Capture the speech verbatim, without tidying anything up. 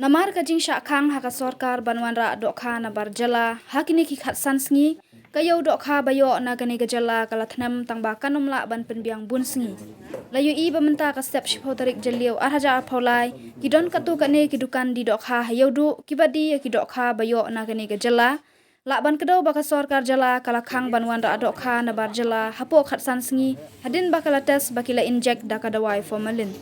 Namar ka jingshah khang ha ka sorkar ban wanrah dohkha nabar jylla ha kine ki khatsan sngi, ka ïew dohkha ba ïoh na kane ka jylla ka la thnem tang ba kan ym lah ban pynbiang bun sngi. La ïohi ba mynta ka step shiphew tarik Jylliew ar hajar arphew lai, ki don katto katne ki dukan die dohkha ha ïewduh kiba die ïa ki dohkha ba ïoh na kane ka jylla. Lah ban kdew ba ka sorkar jylla ka la khang ban wanrah dohkha nabar jylla hapoh khatsan sngi hadien ba ka la test ba ki la inject da ka dawai formalin.